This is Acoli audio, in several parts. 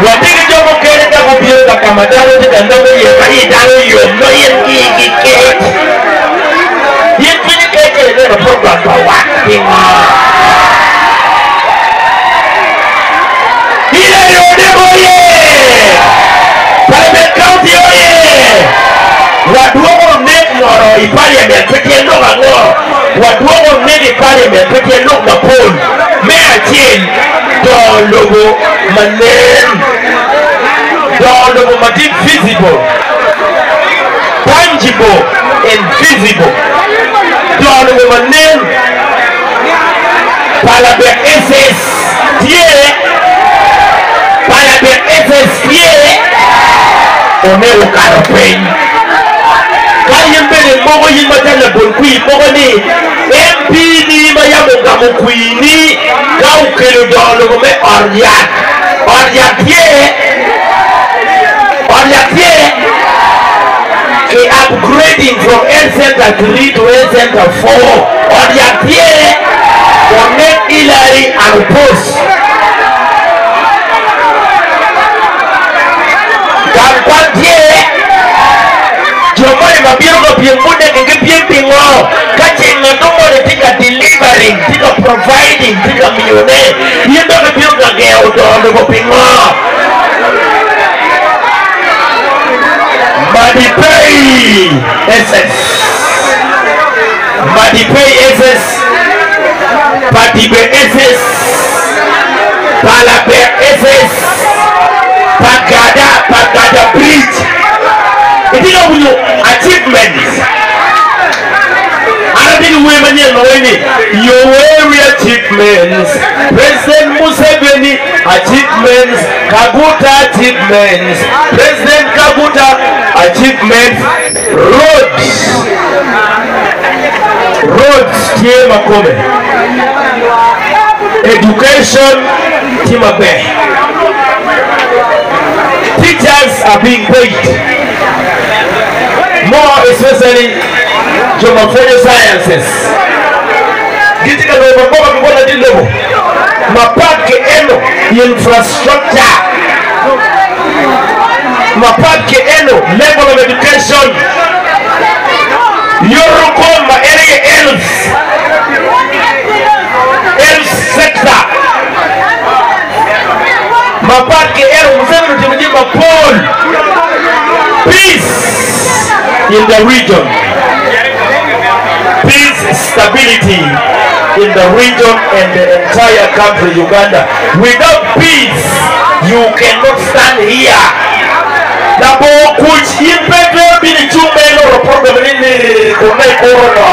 Watye ki jo mukene ka gubino ka ka ma dano tye ka nongo iye ma i dano yom nongo in igi kec. In cwinyi kec ka ineno program pa wat pingo? Hillary Odeko oye! Parliament County oye! Wadwoko nek moro i parliament pe tyen lok ango? Wadwoko nek i parliament pe tyen lok mapol. Me acel, dongo lobo ma nen, dongo lobo ma tye visible, tangible and visible, dongo lobo ma nen pa labek SS tye, pa labek SS tye, oneko okato piny. Ka in bene imoko in macalo labol kwir imoko ni MP ni ma yam ogamo kwir ni ka okelo dongo lobo me ot yat, ot yat tye, ot yat tye ki upgrading from health center 3 to health center 4, ot yat tye, onek Hillary and oppose. Gang kwan tye, jo moni ma bino ka pyem guneke gipyem pingo? Ka ce ngat moni tye ka delivering, tye ka providing, tye ka miyone, in dok ibino ka gengo dongo lobo pingo? Madipei SS, Madipei SS, Padibe SS, Palabek SS, Pagada, Pagada Bridge. Itye ka winyo achievements. An atye ki wer manyen ma waco ni Yoweri achievements, President Museveni achievements, Kaguta achievements, President Kaguta achievements, roads, roads tye ma kome, education tye maber, teachers are being paid more especially jo ma pwonyo sciences gitye ka nongo magoba ki bot ladit lobo mapat ki eno infrastructure mapat ki eno level of education yoto kom ma en aye health health sector mapat ki eno Museveni otimo jami mapol peace in the region peace stability in the region and the entire country Uganda without peace you cannot stand here labongo kuc in pe itwero bino icung ma iloro program ni ni kun ma ikuro no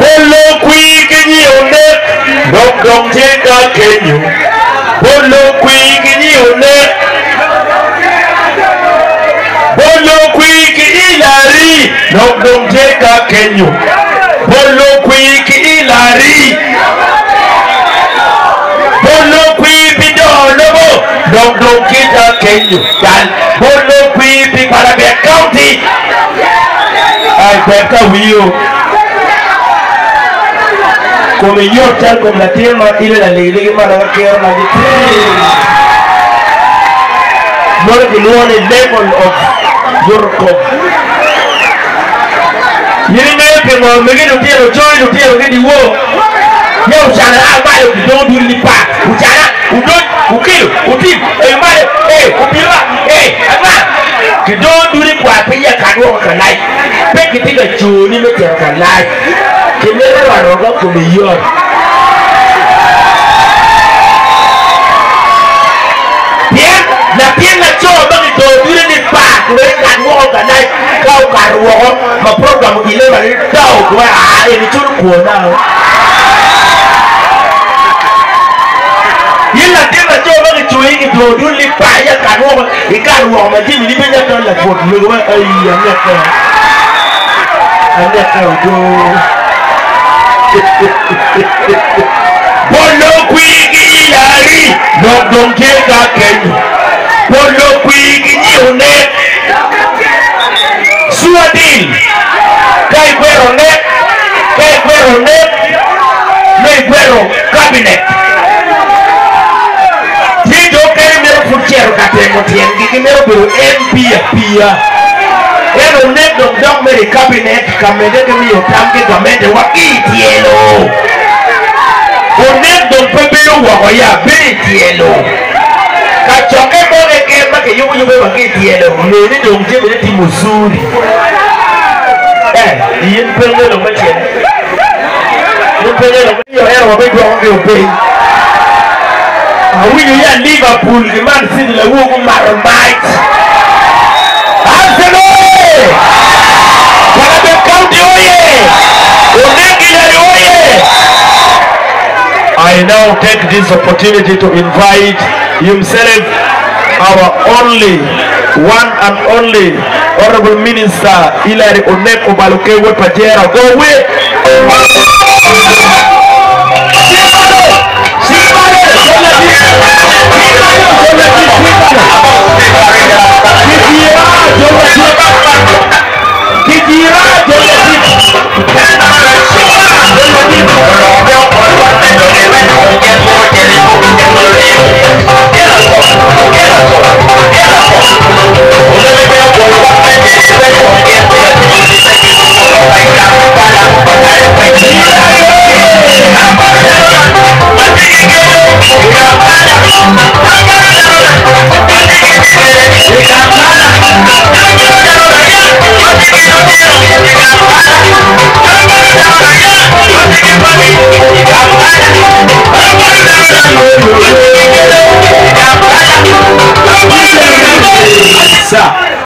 Bolo kwir ki nyiyo nek dok dong tye ka kenyo Bolo kwir ki nyiyo nek Bolo kwir ki ilari dok dong tye ka kenyo Bolo kwir ki ilari Bolo kwir pi dongo lobo dok dong tye ka kenyo Dal bolo kwir pi Palabek County Ai bed ka wiyo Kome yot calo kom latin ma ile laligiligi malo ka kero ma gitye. Meno kilwongo ni level of yoto kom. In ingeyo pingo megi lutino coyo lutino ki dyewor? Ya ocana a malo kidongo duli ni pa ocana odony okelo otim eyo malo ee obino ee anga kidongo duli kwar piny ya kad woko ka lac pe kitye ka coni me cito ka lac kimito roto ka komi yot. Pien latin laco ma kidongo dule ni pa kiweko kad woko ka lac ka okato woko ma program oile ma daw kiwaco aa eni culo kwona. In latin laco ma kicoyi kidongo dul ni pa ya kad woko ikat woko ma jami ni pe nya tol lapwot mego ma aii aneke aneke odo. Bolo kwir ki ilari lok dong tye ka kenyo bolo kwir ki nyiu nek sure deal ka ikwero nek ka ikwero nek nongo ikwero cabinet. oremo tyengi gimito bedo MP apiya. Ento onek dong dok mere i kabinet ka medde ki miyo tam ki gamente wa ki i tyelo. Onek dong pe bedo woko ya, bedo i tyelo. Kacokke mo keken ma kiyubo yubbe wa ki i tyelo, nge ni dong jamine tye muzuri. Eh, in pe ingeyo lok me tyene. In pe ingeyo lok me Ento wabidwoko ki opiny. Awinyo ya Liverpool ki Man City lawor gumato mac. Arsenal oye! Palabek County oye! Onek Hillary oye! I now take this opportunity to invite himself our only, one and only Honourable Minister Hillary Onek Obalo Ker wod pa Jera Go we!